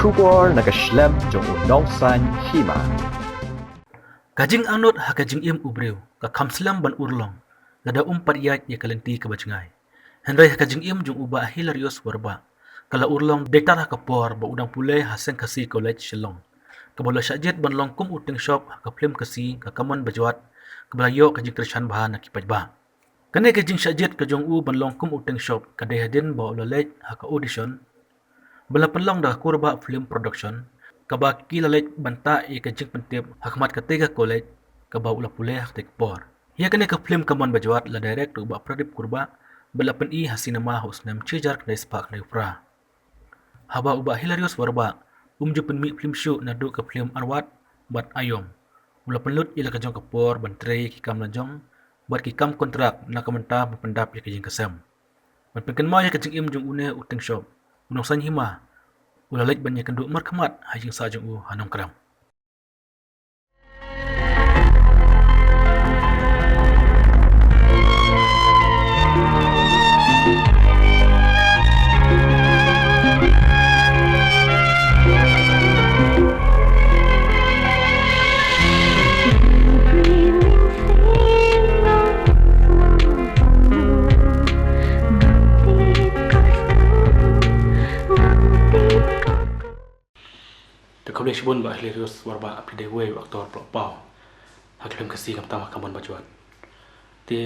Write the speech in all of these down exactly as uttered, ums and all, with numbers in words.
Khubor na ka shlem jong u Nongsaiñ Hima. Ka jingangnud ha ka jingim u briew ka kham slem ban urlong lada um pat ïaid ïa ka lynti kaba jngai. Hynrei ha ka jingim jong u Bah Hilarius Warbah ka la urlong dei tang ha ka por ba u dang pule ha Seng Khasi College Shillong, kaba u la shah jied ban long kum u tyngshop ha ka phlim Khasi ka Kamon Bajwat, kaba la ïoh ka jingkyrshan bha na ki paidbah. Kane ka jingshah jied ka jong u ban long kum u tyngshop ka dei hadien ba u la leit ha ka audition ba la pynlong da ka Kurbah Film Production, kaba ki la leit ban tah ïa ka jingpyntip ha khmat katei ka college kaba u la pule ha katei ka por. Ïa kane ka phlim Kamon Bajwat la direct da u Bah Pradip Kurbah bad la pyni ha cinema ha u snem shi hajar khyndai spah khyndai phra. Haba u Bah Hilarius Warbah um ju pynmih phlim shuh naduh ka phlim Arwat bad Aïom, u la pynlut ïa la ka jong ka por ban trei ki kam la jong bad ki kam kontrak na ka bynta ban pyndap ïa ka jingkasem. Ban pynkynmaw ïa ka jingim jong une u tyngshop, u Nongsaiñ Hima u la leit ban ïakynduh markhmat ha ïing sah jong u ha Nongkrem. Te khublei shibun Bah Hilarius Warbah, phi dei uwei u actor pynpaw ha ka film Khasi khamtam ha Kamon Bajwat. Te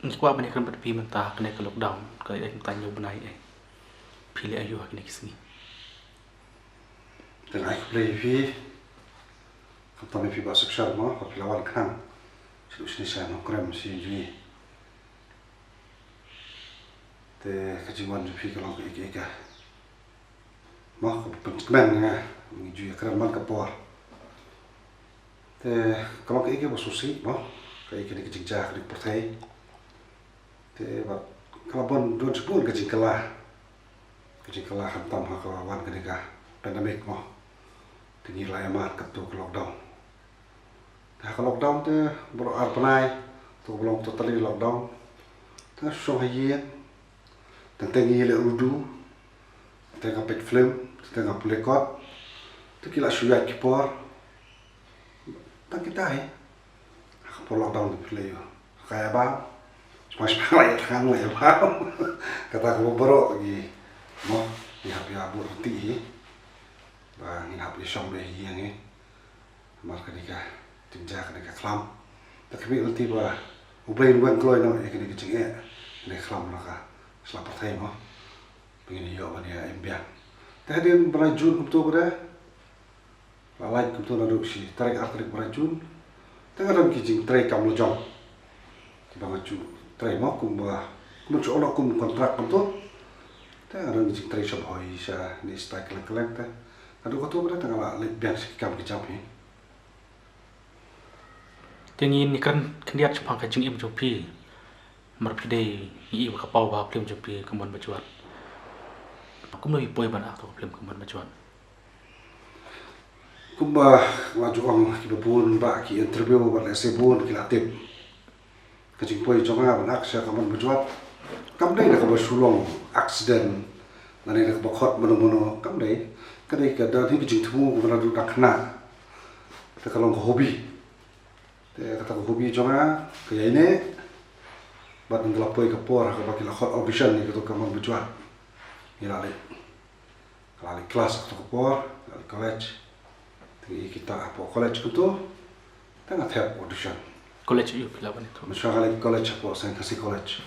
ngi kwah ban ïakren bad phi mynta ha kane ka lockdown, ka dei mynta hynñiew bnai eh. Phi leh aïu ha kine ki sngi? Te nga ai khublei ïa phi. Khamtam ïa phi Bah Sukshar mo, ba phi la wan khnang shaduh shane sha Nongkrem sha ïing jong ngi. Te ka jingwan jong phi ka long kaei kaei ka, mo, kaba pynkmen ïa nga, ngi ju ïakren man ka por. Te ka long kaei kaba sngewsih mo, kaei kane ka jingjia kane ka pyrthei. Te bad ka la bun don shibun ka jingkylla, ka jingkylla khamtam ha kaba wan kane ka pandemic mo. Te ngi la ïa mad katto ka lockdown. Te ha ka lockdown te baroh ar bnai, to ka ba long totally lockdown. Te nga shu shong ha ïing, teng teng ngi leh rudu, teng teng nga peit film, teng teng nga pule kot. Te ki la shu ïaid ki por. Tang kita hi. Ha ka por lockdown te phi leh aïu? Ka ïa bam. Sma sma la ïa tang la ïa bam. Kata ka baroh ngi, mo, ngi hap ïa bud ryntih hi. Ba ngin hap ïa shong beit ha ïing hi. Namar kane ka jingjia kane ka khlam. Te ka mih lynti ba U Blei un weng kloi noh ïa kane ka jingeh, kane ka khlam na ka sla pyrthei mo. Ba ngin ïoh ban ïa im biang. Te hadien bnai June kumto pat, la lait kumto naduh shi tarik ar tarik bnai June. Te nga don ki jingtrei kam la jong kiba nga ju trei mo, kumba, kumba ju ong kum kontrak kumto. Te nga don ki jingtrei sha Bhoi sha ne stai kylleng kylleng te. Naduh kato pat te nga la leit biang sha ki kam ki jam hi. Te ngin ïakren khyndiat shaphang ka jingim jong phi. Namar phi dei, ngi i ba ka paw ba phlim jong phi Kamon Bajwat. Kumno phi poi ban act ha ka phlim Kamon Bajwat? Kumba nga ju ong, kiba bun ba ki interview bad lehse bun ki la tip. Ka jingpoi jong nga ban act sha Kamon Bajwat kam dei da kaba shu long accident lane da kaba khot mano mano, kam dei. Ka dei ka don hi ka jingthmu kaba naduh dang khynnah. Te ka long ka hobby. Te kata ka hobby jong nga ka ïaineh. Bad ynda la poi ka por ha kaba ki la khot audition ïa kato Kamon Bajwat, ngi la leit. Ka la leit klas ha kato ka por, ka la leit college. Te ngi kita hapoh college kumto. Te nga thep audition. College aïu phi la wan ïa to? Mynshuwa nga leit college hapoh Seng Khasi College.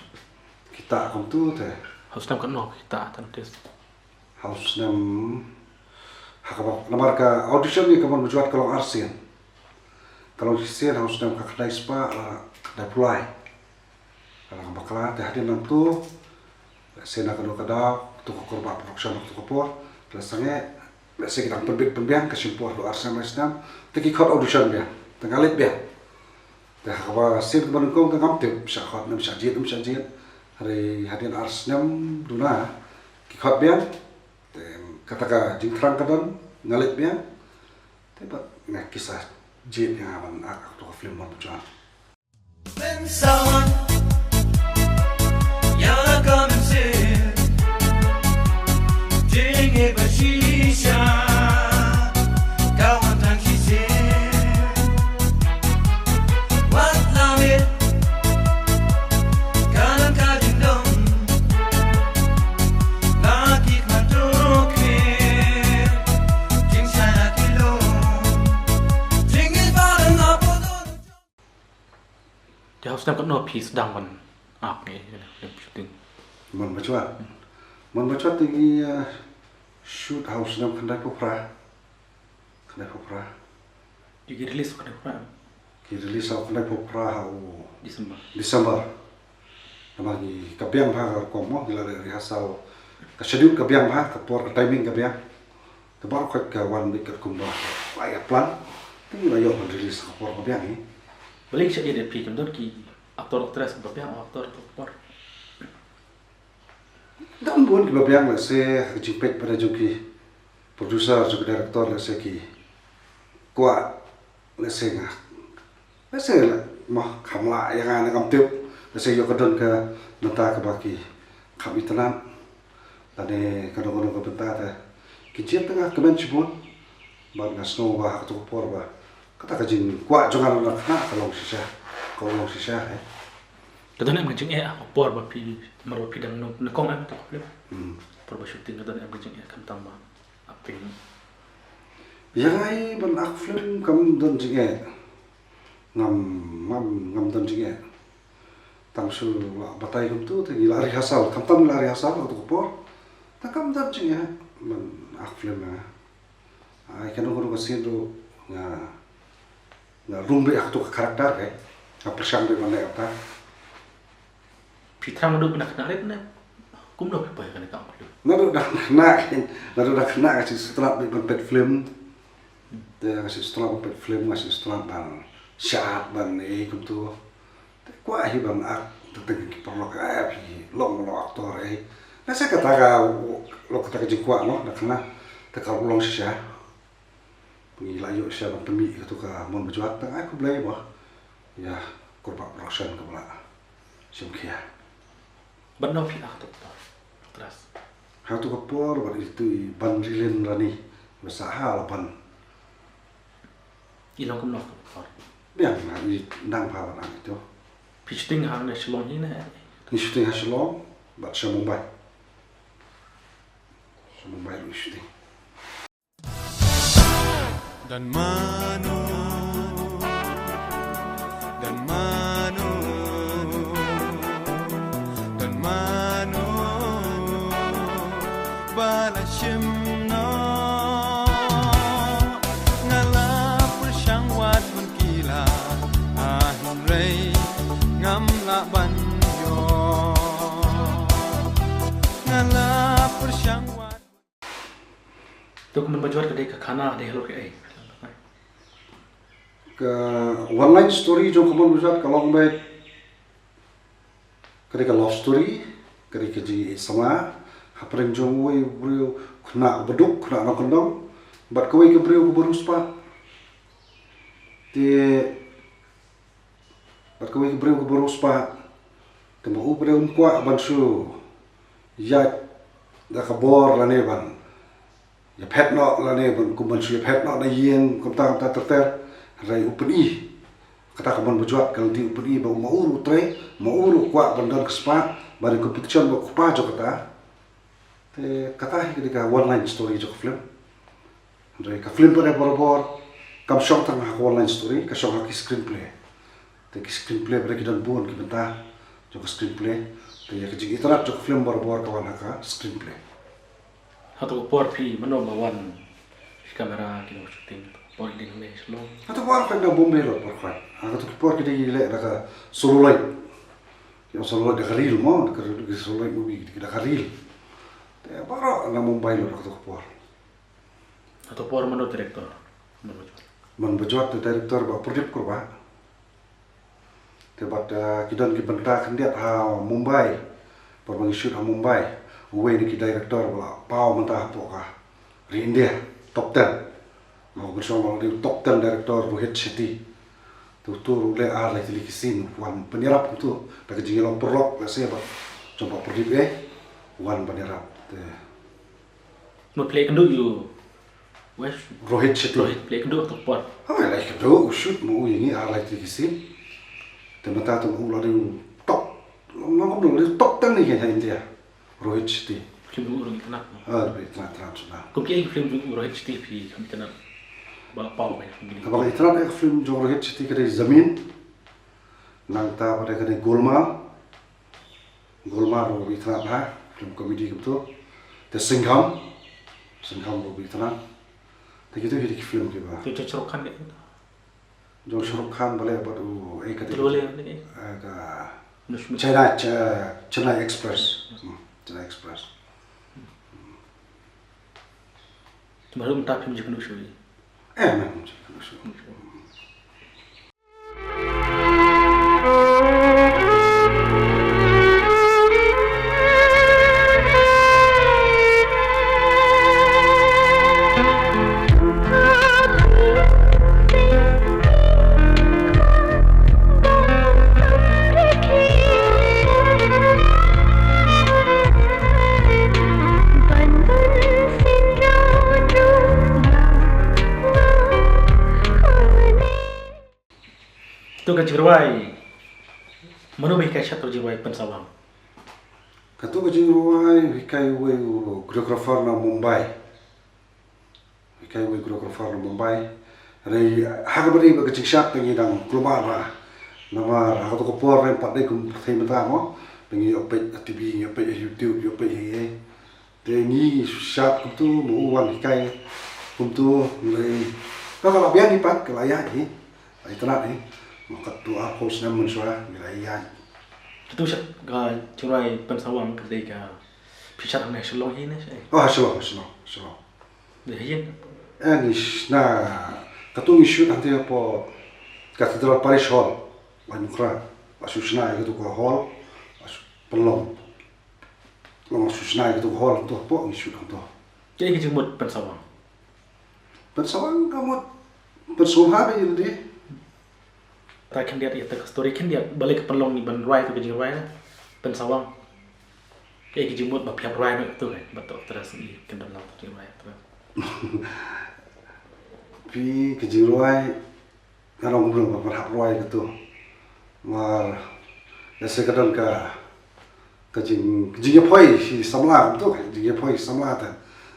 Kita kumto te. Ha u snem katno kita, ta notice? Ha u snem, ha kaba, namar ka audition ïa Kamon Bajwat ka long arsien. Ka long shisien ha u snem ka khyndai spah la khyndai phew lai. Ka long bakla te hadien nangto, lehse na kano ka daw, to ka Kurbah Production to ka por, la sangeh, lehse ki dang pynbit pynbiang, ka shim por haduh ar snem lai snem, te ki khot audition biang, te nga leit biang. Te ha kaba sien kaba nyngkong te ngam tip, shah khot ne em shah jied, em shah jied. Hynrei hadien ar snem duna ki khot biang. Te kata ka jingthrang ka don, nga leit biang. Te bad nga, ki sa jied ïa nga ban act ha kato ka film Mon Bajwat. Pen sawan, ïa la ka mynsiem, jingeh ba shisha. Tang katno phi sdang ban act ngi, film shooting? Mon Bajwat. Mon Bajwat te ngi, eh, shoot ha u snem khyndai phew phra. Khyndai phew phra. Ki release khyndai phew phra. Ki release ha khyndai phew phra ha u December. December. Namar ngi ka biang bha ka rukom mo, ngi la rehearsal. Ka schedule ka biang bha, ka por ka timing ka biang. Te baroh khoit ka wan beit katkum ba la ïa plan. Te ngi la ïoh ban release ka por ka biang hi. Balei sha ïa phi, kam don ki actor actress ba biang, actor ka por? Don bun kiba biang, lehse ha ka jingpeit pat jong ki producer jong ki director, lehse ki kwah, lehse nga, lehse la, ma, kham lah ïa nga, ngam tip. Lehse ïoh ka don ka bynta kaba ki kham itynnad. Lane kano kano ka bynta te ki jied te nga kmen shibun. Bad nga sngew ba ha kato ka por ba kata ka jingkwah jong nga na khynnah ka long shisha, ka long shisha, eh. Ka don em ka jingeh ha ka por ba phi, mar ba phi dang nyngkong em ha kato ka film? Hmm. Por ba shooting ka don em ka jingeh khamtam ba acting? Ïa nga hi ban act film kam don jingeh. Ngam, ngam, ngam don jingeh. Tang shu la batai kumtu, te ngi la rehearsal, khamtam ngi la rehearsal ha kato ka por. Te kam don jingeh ban act film ïa nga. Ai, kano kano ka scene ruh nga, nga rung beit ha kato ka character, eh. Nga pyrshang beit ban leh kata. Phi thrang naduh na khynnah leh ne kumno phi poi ha kane ka film? Naduh na khynnah, naduh na khynnah nga sngewtynnat beit ban peit film. Te nga sngewtynnat ban peit film, nga sngewtynnat ban shad, ban ei kumtu. Te kwah hi ban act, te teng ki paralok, eh, phi long long actor, eh. Nga sngewthuh kata ka long kata ka jingkwah mo na khynnah, te ka long shisha. Ngi la ïoh shisha ban pynmih kato ka Mon Bajwat, tang ai khublei mo ïa Kurbah Production kaba la shim khia. Bad no phi act actor, actress? Ha kato ka por bad itu i Banrilin Rani, ba sah ha la ban. I long kumno ka por? Biang na i nang pha ban act itu. Phi shooting ha ne Shillong hi ne? Ngi shooting ha Shillong bad sha Mumbai. Sha Mumbai ruh shooting. Dan mano, dan mano, dan mano ba la shim noh. Nga la pyrshang wad man ki la, hynrei ngam lah ban ïoh. Nga la pyrshang wad. To ka Mon Bajwat ka dei ka khana, dei halor kaei? Ka one line story jong ka Mon Bajwat ka long beit, ka dei ka love story, ka dei ka jingsama hapdeng jong uwei u briew khynnah baduk, khynnah nongkyndong, bad kawei ka briew kaba riewspah. Te bad kawei ka briew kaba riewspah. Te ma u briew um kwah ban shu ïaid da ka bor lane ban ïaphet noh lane ban kum ban shu ïaphet noh na ïing kumta kumta ter ter. Hynrei u pyni, kata ka Mon Bajwat ka lynti, u pyni ba u ma u ruh u trei, ma u ruh u kwah ban don ka spah, ban competition bad u kpa jong kata. Te kata hi ka dei ka one line story jong ka film. Hynrei ka film pat barabor kam shong tang ha ka one line story, ka shong ha ki screenplay. Te ki screenplay pat ki don bun ki bynta jong ka screenplay. Te ïa ka jingitynnad jong ka film barabor ka wan ha ka screenplay. Hato ka por phi mano ba wan ki camera ki nong shooting? Por ki dei hangne Shillong? Hato por phi na Bombay lo por phi. Ha kato ki por ki dei leh da ka celluloid. Ki ong celluloid da ka reel mo, da ka reel, ki celluloid movie, ki da ka reel. Te baroh na Mumbai lo da kato ka por. Kato por mano director? Mon Bajwat. Mon Bajwat te director Bah Pradip Kurbah. Te bad, eh, ki don ki bynta khyndiat ha Mumbai. Por ba ngi shoot ha Mumbai, uwei na ki director ba la paw mynta hapoh ka ri India, top ten. Nga u pynshong ba u dei u top ten director, Rohit Shetty. Te uto ruh u leh ar lai tylli ki scene, u wan pynïarap kumto da ka jingïalong paralok lehse bad jong Bah Pradip eh, u wan pynïarap. Te mut phi leh kynduh ïa u Rohit Shetty. Rohit, phi leh kynduh ha kato ka por? Hooid, leh kynduh, u shoot ma u ïa ngi ar lai tylli ki scene. Te mynta te u la dei u top, long long kumno, u la dei u top ten ne ha India. Rohit Shetty. Film jong u ruh ngi itynnad. Ah, ngi itynnad, itynnad shuh. Kum kiei ki film jong u Rohit Shetty phi kham itynnad? Ba la paw ba ngi. Kaba nga itynnad ïa ka film jong Rohit Shetty ka dei Zameen. Nangta pat kane Golmaal. Golmaal ruh ba itynnad ha film comedy kumto. Te Singham. Singham ruh ba itynnad. Te kito hi ki film kiba. Te jong Shah Rukh Khan ka. Jong Shah Rukh Khan balei bad u, eh, ka te. Balei ne? Eh, ka Chennai, Ch-, Chennai Express. Hmm, Chennai Express. Te baroh mynta phim ju kynduh shuh. Eh, mynta phim ju kynduh shuh. To ka jingrwai, mano ba hikai sha to jingrwai Pynsawang? Kato ka jingrwai hikai uwei u choreographer na Mumbai. Hikai uwei u choreographer na Mumbai. Hynrei ha kaba dei bad ka jingshad te ngi dang kulmar bha. Namar ha kato ka por ruh pat dei kum pyrthei mynta mo. Ba ngi ïoh peit ha T V, ngi ïoh peit ha YouTube, ïoh peit ha ei. Te ngi shad kumto, mo u wan hikai kumto, ngi la, ka la biang hi pat, ka la ïaid hi. Ai tnat hi. Mo katto arphew snem mynshuwa, ngi la ïaid. Kato sha ka jingrwai Pynsawang ka dei ka phi shad hangne Shillong hi ne shaei? Oh, Shillong, Shillong, Shillong. Dei hi. Eh, ngi shna, kato ngi shoot hangtei hapoh Cathedral Parish Hall, Laitumkhrah. La shu shna ïa kato ka hall, la shu pynlong. Long shu shna ïa kato ka hall hangto hapoh ngi shoot hangto. Kaei ka jingmut Pynsawang? Pynsawang ka mut pynsngewbha ba ïa lade. Ta khyndiat ïa ta ka story khyndiat balei ka pynlong ngi ban rwai to ka jingrwai na Pynsawang. Kaei ka jingmut ba phi hap rwai noh to ne ba to actress ngi kyndan lang to jingrwai actress. Phi ka jingrwai Nga long kumno ba pyrhap rwai kato. Mar lehse ka don ka, ka jing, ka jingïapoi shi samla kumto, ka jingïapoi shi samla te.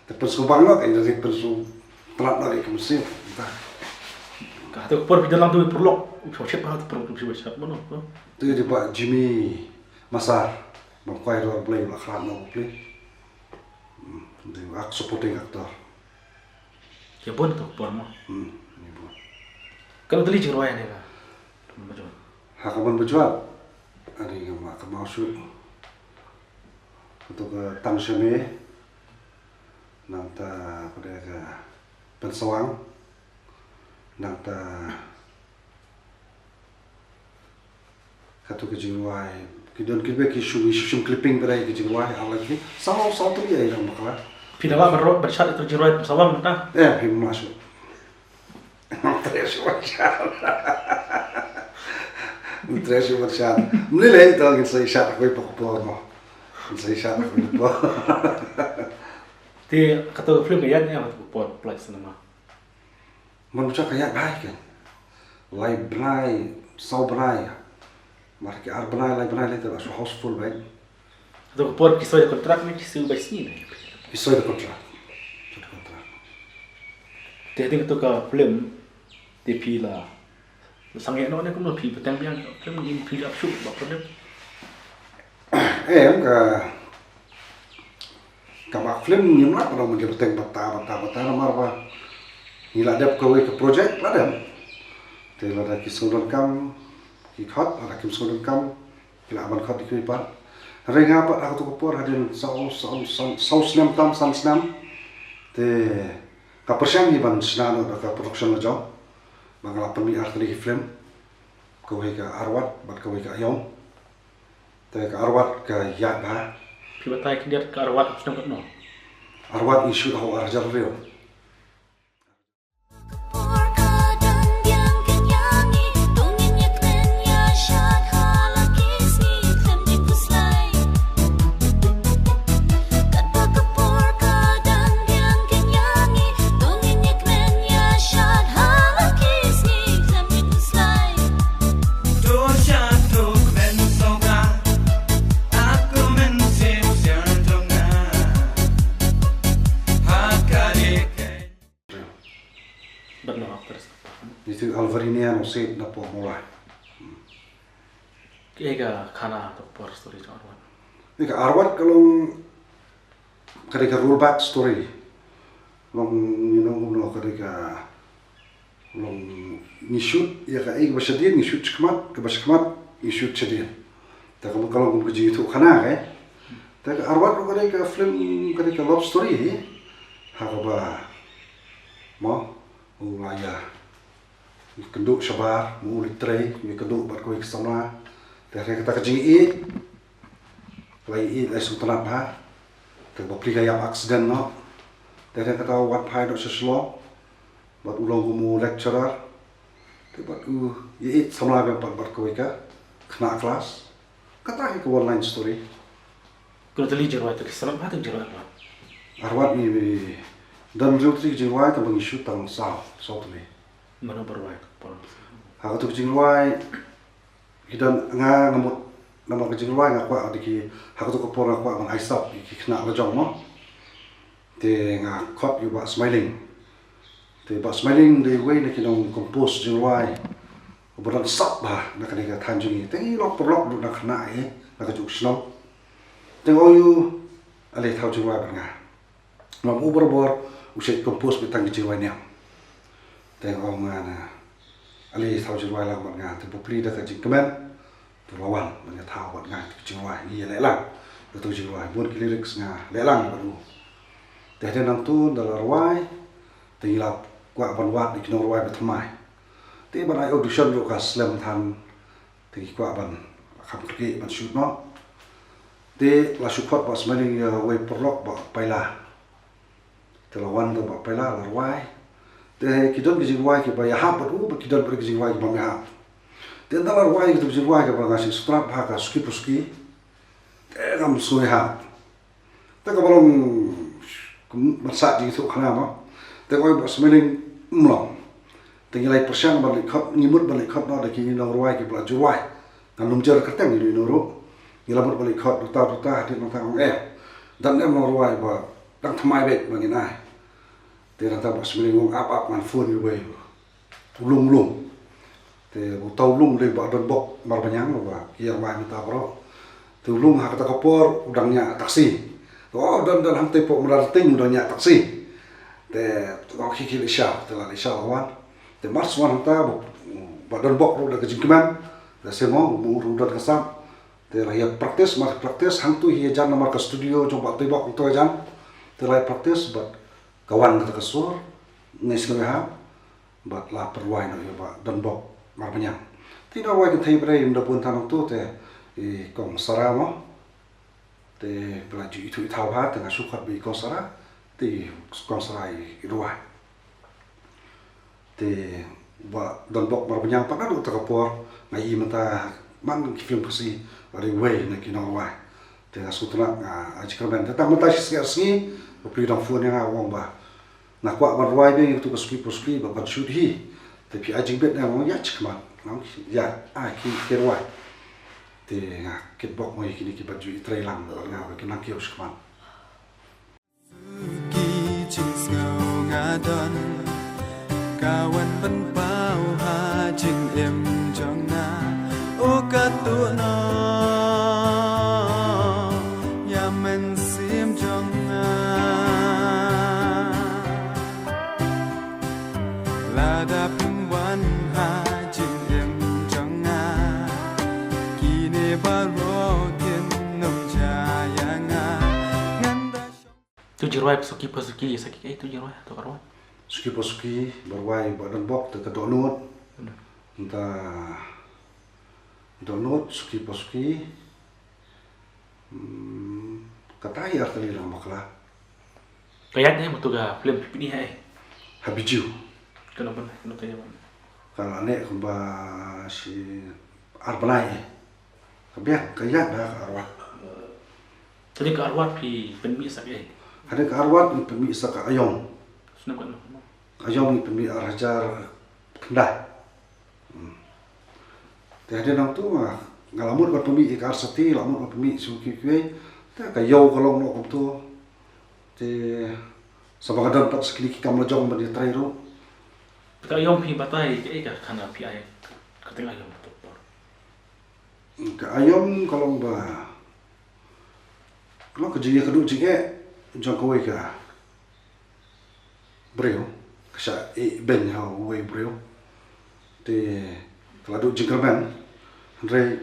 Te pynsngewbang noh, ka jingïapoi pynsngewtynnat noh ïa ka mynsiem. Te. Ka hato ka por phi don lang tu paralok, phi shit pa hato paralok phi shit mano. Tu dei Bah Jimmy Masar, ba kwai dor Blei ba khrat noh Blei. Hmm, dei ak supporting actor. Ki bun tu por mo. Hmm, ni bun. Ka la dei jingrwai ne ka. Ha ka ban bajwat. Ani ka ma ka mau shu. Kato ka tang shame. Nangta pada ka Pynsawang. Nangta Kato ka jingrwai. Ki don kiba ki shu, ki shu shim clipping ba dei ka jingrwai, ala ki. Saw, saw tu ïa ïa bakla. Phi da ba ro ba chat ito jingrwai Pynsawang ta. Eh, phi ma shu. Tre shu ba chat. Tre shu ba chat. Mli le to ngin sai chat ko pa ko mo. Ngin sai chat ko pa. Te kato film ka ïa ïa kato por play cinema. Man u chak ka ïaid bha ïa ka. Lai bnai, saw bnai. Mar ki ar bnai, lai bnai lei te ba shu housefull bha. Hato ka por ki soi da contract ne ki siew bha sngi ne? Ki soi da contract. Soi da contract. Te hadien kato ka film te phi la sangeh noh ne kumno phi bteng biang film in phi ap shu ba film. Em ka Ka ba film ngim lah ban ong ba ngi bteng bata bata bata namar ba ngi la dep kawei ka project la dep. Te lada ki sngewdonkam ki khot, lada kim sngewdonkam ki lah ban khot ïa kiwei pat. Hynrei nga pat ha kato ka por hadien saw, saw, saw, saw snem tam san snem. Te ka pyrshang hi ban shna noh da ka production la jong. Ba nga la pynmih ar tylli ki film. Kawei ka Arwat bad kawei ka Aïom. Te ka Arwat ka ïaid bha. Phi batai khyndiat ka Arwat sdang katno? Arwat ngi shoot ha u ar hajar hynriew. Bad no actress? Ngi tu Alvarina Nongsiej na pdeng Mawlai. Kaei ka khana, ka por story jong Arwat? Ïa ka Arwat ka long, ka dei ka rollback story. Long, you know, kumno, ka dei ka long, ngi shoot ïa kaei kaba shadien, ngi shoot shakhmat, kaba shakhmat ngi shoot shadien. Te ka long kum ka jingïathuh khana, eh. Te ka Arwat ruh ka dei ka film, ka dei ka love story, eh. Ha kaba, mo, u la ïa kynduh shabar, mo, u la trei, u ïa kynduh bad kawei ka samla. Te hynrei kata ka jingïeit, la ïeit, la sngewtynnat bha. Te bapli ka ïap accident noh. Te hynrei kata u wan phai noh sha Shillong. Bad u long kum u lecturer. Te bad u ïeit samla biang pat bad kawei ka khynnah klas. Kata hi ka one line story. Kano tylli jingrwai, to ki sngewtynnat bha, to ki jingrwai Arwat? Arwat ngi don hynriew tylli ki jingrwai, tangba ngi shoot tang saw, saw tylli. Mano ba rwai ka por? Ha kato ka jingrwai, ki don nga, nga mut namar ka jingrwai nga kwah da ki, ha kato ka por nga kwah ban ai sap ïa ki khynnah lajong mo. Te nga khot ïa u Bah Smiling. Te Bah Smiling dei uwei na ki nong compose jingrwai uba don sap bha na kane ka thaiñ jong ngi. Te ngi long paralok ruh na khynnah, eh, na kajuh ka shnong. Te nga ong ïa u, ale thaw jingrwai bad nga. Namar u barabor u shait compose beit tang ki jingrwai niam. Te nga ong, nga na, ale thaw jingrwai lang bad nga. Te bapli da ka jingkmen, te u la wan ban ïa thaw bad nga ïa ka jingrwai, ngi ïa leh lang ïa ka jingrwai, bun ki lyrics nga leh lang bad u. Te hadien nangta ynda la rwai, te ngi la kwah ban wad ïa ki nongrwai ba thymmai. Te ban ai audition ruh ka slem than, te ngi kwah ban kham kyrkieh ban shoot noh. Te la shu khot Bah Smiling ïa uwei u paralok Bah Paila. Te la wan da Bah Paila, la rwai. Te ki don ki jingrwai kiba ïahap bad u, bad ki don bad ki jingrwai kiba ym ïahap. Te ynda la rwai kito ki jingrwai kiba nga sngewtynnat bha ka Suki pa Suki, te ngam sngew ïahap. Te kaba long, kum ban sah jingïathuh khana mo. Te nga ong ïa u Bah Smiling, ym long. Te ngi la ïa pyrshang ban leit khot, ngi mut ban leit khot noh da ki nongrwai kiba la ju rwai. Ngan ym jer kyrteng ïa ino ino ruh. Ngi la mut ban leit khot, uta uta, hadien nangta ong, eh, don em nongrwai ba dang thymmai beit ba ngin ai? Te nangta Bah Smiling u ong, ap ap, ngan phone ïa uwei u lung, u lung. Te uta u lung u dei Bah Donbok Marbaniang, uba ki ïa rwai mynta baroh. Te u lung ha kata ka por u dang ñiah taxi. Te, oh, don, don hangtei hapoh Mawryngkneng u dang ñiah taxi. Te, oh, khie khie leit sha, te la leit sha la wan. Te mar shu wan hangta, Bah, Bah Donbok ruh da ka jingkmen. Te shisha mo, u ruh u don ka sap. Te la ïa practice, mar practice hangto hi ïa jan namar ka studio jong Bah Toibok hangto ïa jan. Te la ïa practice bad ka wan kata ka sur, ngi sngew ïahap. Bad la pynrwai noh ïa Bah Donbok Marbaniang. Te ki nongrwai kynthei ba dei ym da bun than hangto, te i Kong Sara mo. Te phi la ju ithuh ithaw bha, te nga shu khot beit i Kong Sara, te i Kong Sara i rwai. Te Bah Donbok Marbaniang pat naduh kata ka por nga ïohi mynta man ki film Khasi, la dei uwei na ki nongrwai. Te nga sngewtynnat, nga ai jingkyrmen. Te tang mynta shi sngi ar sngi, bapli u dang phone ïa nga u ong ba nga kwah ban rwai biang ïa kato ka Suki pa Suki, ba ban shoot hi. Te phi ai jingbit ne em? Nga ong ïa, shi khmat. Nga ong ïa, ai ki, ki rwai. Te nga kitbok mo ïa kine kiba ju ïatrei lang bad nga ba kin nang kiew shi khmat. Suki jingsngew nga don, ka wan pynpaw ha jingim jong nga. O ka tuh noh ïa mynsiem jong nga. Lada phim wan ha jingim jong nga, kine baroh kin ym jia ïa nga. Ngan da shong. To jingrwai Suki pa Suki, sa kiei to jingrwai, to ka rwai? Suki pa Suki ba rwai Bah Donbok, te ka Dohnud. Hmm. Nta Dohnud, Suki pa Suki. Hmm, kata hi ar tylli lang bakla. Ka ïaid ne em to ka film phi pyni ha ei? Ha Bijou. Kano ban, kano ka ïaid ban? Ka la neh kumba shi ar bnai. Ka biang, ka ïaid bha ka Arwat. Te hadien ka Arwat phi pynmih sa kaei? Hadien ka Arwat ngi pynmih sa ka Aïom. Snem katno? Aïom ngi pynmih ar hajar khyndai. Hmm. Te hadien nangto nga, nga la mut ban pynmih ïa ka Arsati, la mut ban pynmih shuh kiwei kiwei. Te ka Ïew ka long noh kumto. Te sa ba nga don pat sa kine ki kam la jong ban ïatrei ruh. Te ka Aïom phi batai kaei ka khana phi ai, ka teng Aïom to por? Ka aiom ka long ba, ka long ka jingïakynduh jingeh jong kawei ka briew, ka shah ïeh beiñ ha uwei u briew. Te ka la duh jingkyrmen, hynrei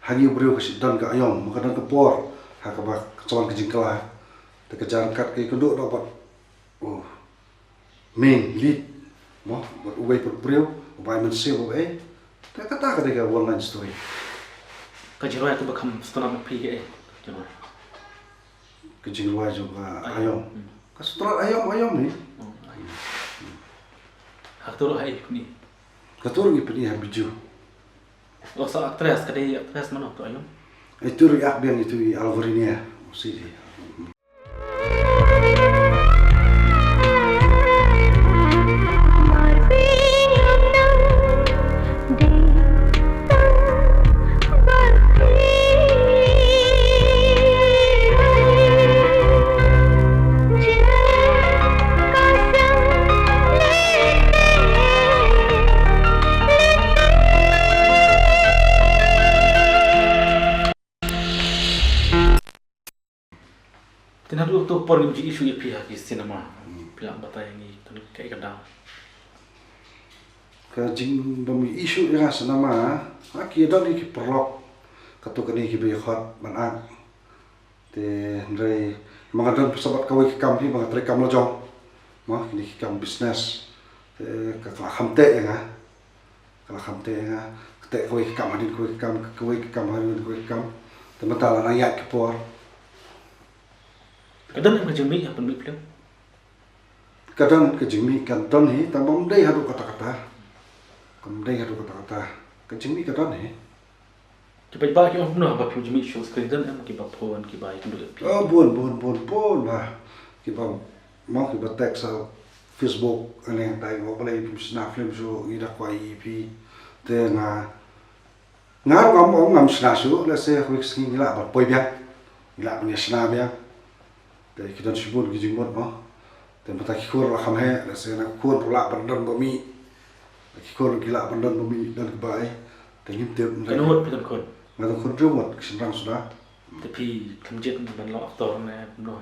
ha ngi u briew ka shah don ka aiom, ma ka don ka por ha kaba ka sa wan ka jingkylla. Te ka jingkyrmen ka ïakynduh noh bad u main lead, mo, bad uwei pat u briew uba ai mynsiem uba ei. Te kata ka dei ka one line story. Ka jingrwai kaba kham sngewtynnat ma phi kaei? Ka jingrwai jong ka aiom. Hmm. Ka sngewtynnat aiom, aiom hi. Oh, aiom. Ha katu ruh ha i pyni? Katu ruh i pyni ha Bijou. Oh, sa actress, ka dei actress mano tu aiom? Itu ruh i ak biang, itu i Alvarinia. Sidi. Te naduh kato ka por ngim ju issue ïa phi ha ki cinema. Hmm. Phi lah batai ïa ngi tang kaei ka daw? Ka jingbym issue ïa nga cinema ha ki don hi ki paralok. Kato kane kiba ïa khot ban act. Te hynrei ma nga don pyrshah bad kawei ka kam hi, ma nga trei kam la jong. Ma kine ki kam business. Te ka la kham teh ïa nga. Ka la kham teh ïa nga, ka teh kawei ka kam hadien kawei ka kam, kawei ka kam hadien kawei ka kam. Te mynta la nang ïaid ka por. Ka don em ka jingmih hapdeng mih film? Ka don ka jingmih, ka don hi, tang bym dei haduh katta katta. Kam dei haduh katta katta. Ka jingmih ka don hi. Ki paidbah ki ong kumno haba phi jingmih sha screen, don em kiba phone, kiba ïakynduh ïa phi? Oh, bun, bun, bun, bun bah. Kiba, mo, kiba text ha Facebook, ane tai, mo, balei phim shna film shuh, ngi da kwah ïa phi. Te nga, nga ruh ngam ong ngam shna shuh, lehse kawei ka sngi ngi lah ban poi biang. Ngi lah ban ïa shna biang. Te ki don shibun ki jingmut mo. Te mynta ki khun ruh kham heh, lehse na khun ruh lah ban don ba mih. Ki khun ruh ki lah ban don ba mih, don kiba ei. Te ngim tip. Katno ngut phi don khun? Nga don khun hynriew ngut, ki shynrang suda. Te phi khlem jied ban long actor ne kumno?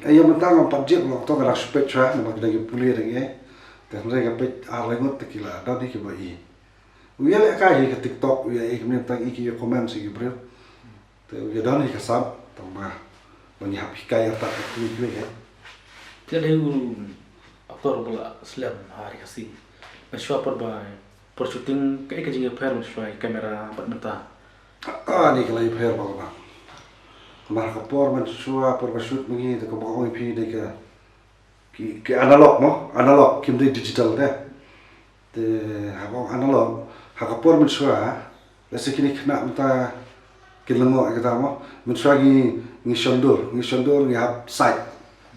Ïa mynta ngam pat jied ban long actor, nga dang shu peit shuwa, namar ki dang ïa pule dang ei. Te hynrei nga peit ar lai ngut te ki la don hi kiba i. U ïalehkai hi ka TikTok, u ïa ei kumne tang i ki ïa comment sha ki briew. Te u ïa don hi ka sap, tang ba, ba ngi hap hikai artat ka kmie kiwei eh. Phi la dei u actor uba la slem ha ri Khasi. Mynshuwa por ba, por shooting, kaei ka jingïapher mynshuwa ïa ka kamera bad mynta? Ah, ni ka la ïapher ba, ba. Namar ka por mynshuwa, por ba shoot ma ngi, te kaba ong ïa phi dei ka Ki, ki analog mo, analog, kim dei digital te. Te haba ong analog, ha ka por mynshuwa, lehse kine ki khynnah mynta kin lyngngoh ïa kata mo. Mynshuwa ngi, ngi shondur, ngi shondur, ngi hap side,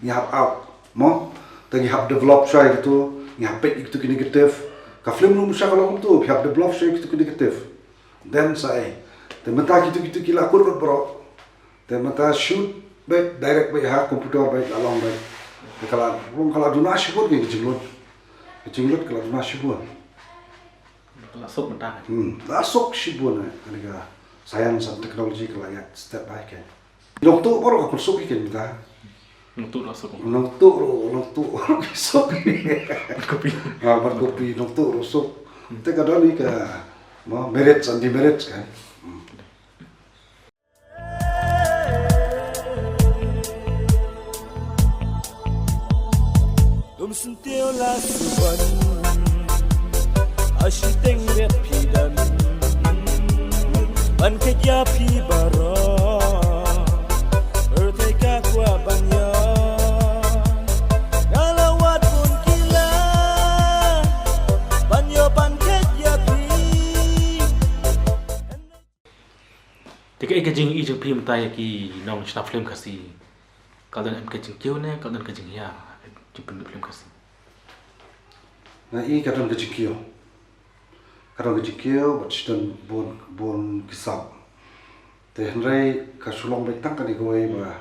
ngi hap out mo. Te ngi hap develop shuwa ïa kito, ngi hap peit ïa kito ki negative. Ka film ruh mynshuwa ka long kumto, ngi hap develop shuwa ïa kito ki negative. Then sa ei. Te mynta kito, kito ki la kut lut baroh. Te mynta shoot beit, direct beit ha computer beit, la long beit. Te ka la long, ka la duna shibun ka jinglut. Ka jinglut ka la duna shibun. Ka la suk mynta. Hmm, la suk shibun eh. Kane ka science and technology ka la ïaid step by step. Nongtuh baroh ka pynsuk ïa ki mynta. Nongtuh ruh suk. Nongtuh ruh, nongtuh ruh ki suk. Bad copy. Ha, bad copy, nongtuh ruh suk. Te ka don ïa ka, mo, merits and demerits kan. Hmm. Kum syntiew la suban, ha shiteng riat phi don, ban khet ïa phi baroh, pyrthei ka kwah ban ïoh, nga la wad bun kylla, ban ïoh ban khet ïa phi. Te kaei ka jingïohi jong phi mynta ïa ki nongshna film Khasi? Ka don em ka jingkiew ne ka don ka jinghiar jingpynmih film Khasi? Nga i ka don ka jingkiew. Ka don ka jingkiew bad shi don bun bun ki sap. Te hynrei ka shu long beit tang kane kawei ba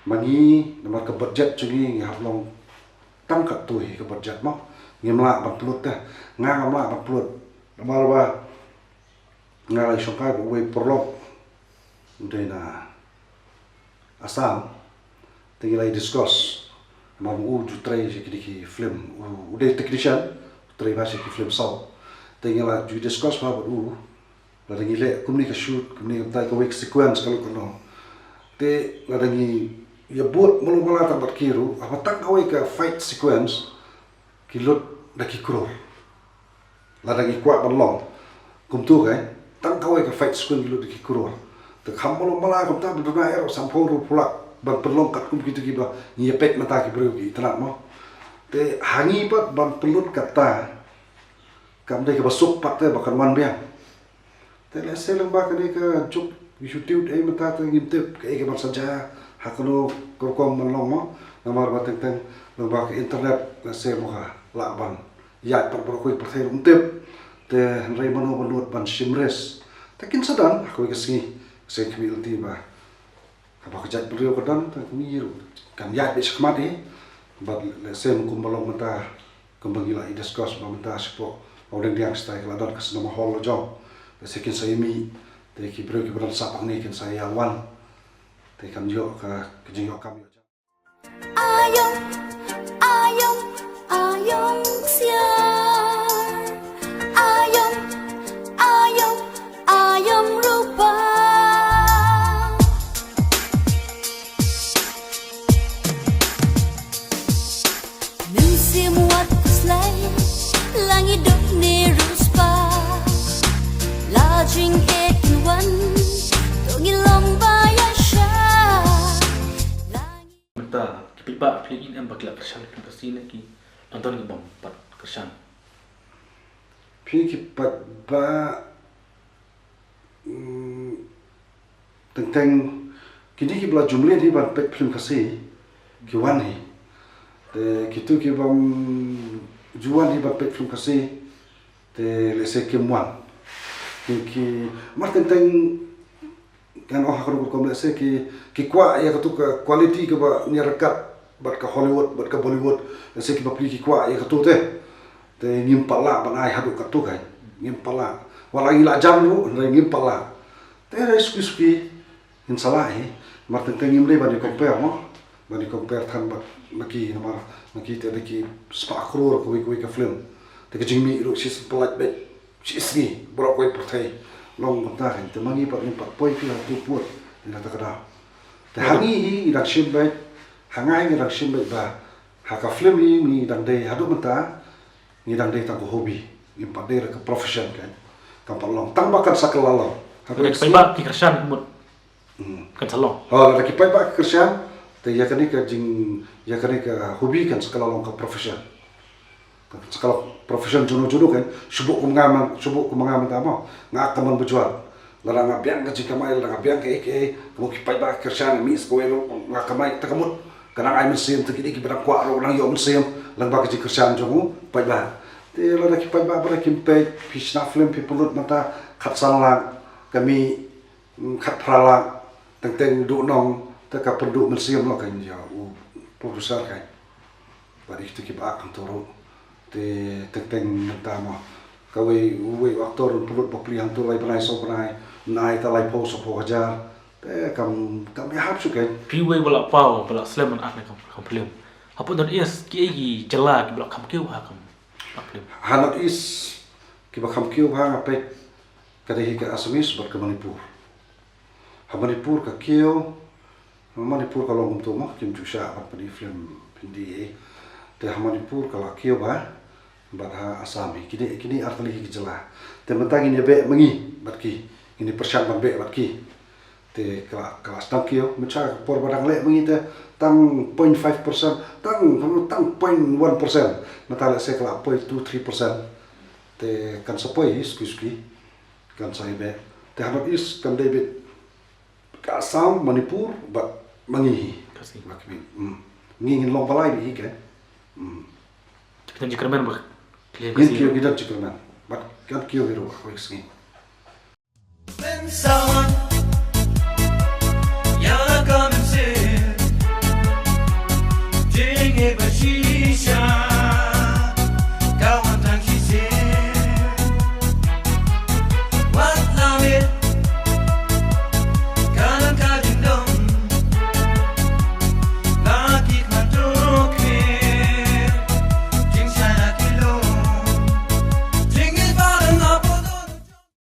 ma ngi namar ka budget jong ngi ngi hap long tang katto hi ka budget mo. Ngim lah ban pynlut te. Nga ngam lah ban pynlut. Namar ba Nga la shongkai bad uwei u paralok u dei na Assam. Te ngi la discuss, namar u ju trei sha kine ki film, u, u dei technician, u trei bha sha ki film saw. Te ngi la ju discuss bha bad u, lada ngi leh kumne ka shoot, kumne, kumtai, kawei ka sequence ka lut kumno. Te lada ngi ïabud malu mala tang bad ki ruh, haba tang kawei ka fight sequence ki lut da ki crore. Lada ngi kwah ban long kumtu ka, tang kawei ka fight sequence ki lut da ki crore. Te kham malu mala kumta, ba duna er sam phong ruh pulak ban pynlong katkum kito kiba ngi ïa peit mynta ki briew ki itynnad mo. Te ha ngi pat ban pynlut kata kam dei kaba suk pat te ba kan wan biang. Te lehse lyngba kane ka juk YouTube ei mynta te ngim tip kaei kaban sa jia ha kano ka rukom ban long mo. Namar ba teng teng lyngba ka internet lehse mo ka lah ban ïaid pat baroh kawei pyrthei ruh ngim tip. Te hynrei mano ba nud ban shim risk te kin sa don ha kawei ka sngi. Lehse khmih lynti ba haba ka jaitbynriew ka don, te ngi ruh kan ïaid beit shakhmat hi. Bad lehse kum ba long mynta, kumba ngi la ïa discuss ba mynta shapoh Mawdengdiang shatai ka la don ka cinema hall la jong. Lehse kin sa ïa mih, te ki briew kiba don sap hangne kin sa ïa wan. Te kan ïoh ka, ka jingïoh kam ïoh jam. Ayong, ayong, ayong sia. Ayong, ayong, ayong rupa. Mynsiem wat khuslai, la ngi duk ne riewspah. La jingeh kin wan, to ngin long ba ïaishah. La ngi Mynta ki paidbah phi ïohi em ba ki la kyrshan ïa ka film Khasi ne ki la don ki bym pat kyrshan? Phi, ki paidbah, mm, teng teng kine kiba la ju mlien hi ban peit film Khasi ki wan hi. Te kito ki bym ju wan hi ban peit film Khasi te lehse kim wan. Ki, ki, mar teng teng ngan ong ha ka rukom lehse ki, ki kwah ïa katu ka quality kaba ngi ryngkat bad ka Hollywood bad ka Bollywood. Lehse ki bapli ki kwah ïa katu te. Te ngim pat lah ban ai haduh katu kai. Ngim pat lah. Wat la ngi la jam ruh hynrei ngim pat lah. Te hynrei suki suki ngin sa lah hi. Mar teng teng ngim dei ban ïa compare mo. Ban ïa compare than bad ma ki, namar ma ki te da ki spah klur kawei kawei ka film. Te ka jingmih ruh shisien pyllait beit. Shisngi baroh kawei pyrthei. Long kumta kan, te ma ngi pat ngim pat poi phi ha tu pud ïa kata ka daw. Te ha ngi hi ngi dang shim beit, ha ngi ngi dang shim beit ba ha ka film hi ngi dang dei haduh mynta ngi dang dei tang ka hobby, ngim pat dei da ka profession kan. Kam pat long tang ba kan sa kylla long. Ha ka, ki paidbah ki kyrshan ka mut Hmm. Kan sa long. Ha, lada ki paidbah ki kyrshan, te ïa kane ka jing, ïa kane ka hobby kan sa kylla long ka profession. Kan sa kylla profession jong no jong no kan, shu bok kum nga man, shu bok kum nga mynta mo. Nga ka mon bajwal. Lada nga biang ka jingkamai, lada nga biang kaei kaei, ka mut ki paidbah ki kyrshan, mih sa kawei ruh nga kamai, te ka mut ka nang ai mynsiem, te kine kiba dang kwah ruh nang ïoh mynsiem lyngba ka jingkyrshan jong u paidbah. Te lada ki paidbah ba kim peit, phi shna film, phi pynlut mynta khatsan lak, ka mih khatphra lak, teng teng duh nong, te ka pynduh mynsiem noh kan ïa u producer kan. Bad ïa kito kiba act hangto ruh. Te teng teng mynta mo, kawei, uwei u actor un pynlut bapli hangto lai bnai saw bnai, nai te laiphew sawphew hajar. Te kam, kam ïahap shuh kan. Phi uwei ba la paw, ba la slem ban act na kam, kam film. Hapoh North East kiei ki jylla kiba la kham kiew ha kam, kam film? Ha North East kiba kham kiew ha nga peit ka dei hi ka Assamese bad ka Manipur. Ha Manipur ka kiew, Manipur ka long kumto mo, kim ju shah ban pyni film Hindi eh. Te ha Manipur ka la kiew bha, bad ha Assam hi. Kine, kine ar tylli hi ki jylla. Te mynta ngin ïa beh ma ngi bad ki, ngin ïa pyrshang ban beh bad ki. Te ka la, ka la sdang kiew, mynta ka por ba dang leh ma ngi te tang point five percent, tang, tang point one percent. Mynta lehse ka la poi two, three percent. Te kan sa poi hi suki suki. Kan sa ïa beh. Te ha North East kan dei beit ka Assam, Manipur bad ma ngi hi. Khasi. Bad ki, hmm. Ngi ngin long balai beit hi kan. Hmm. Ki don jingkyrmen bad ki, ngin kiew, ki don jingkyrmen. Bad kan kiew hi ruh ha kawei ka sngi.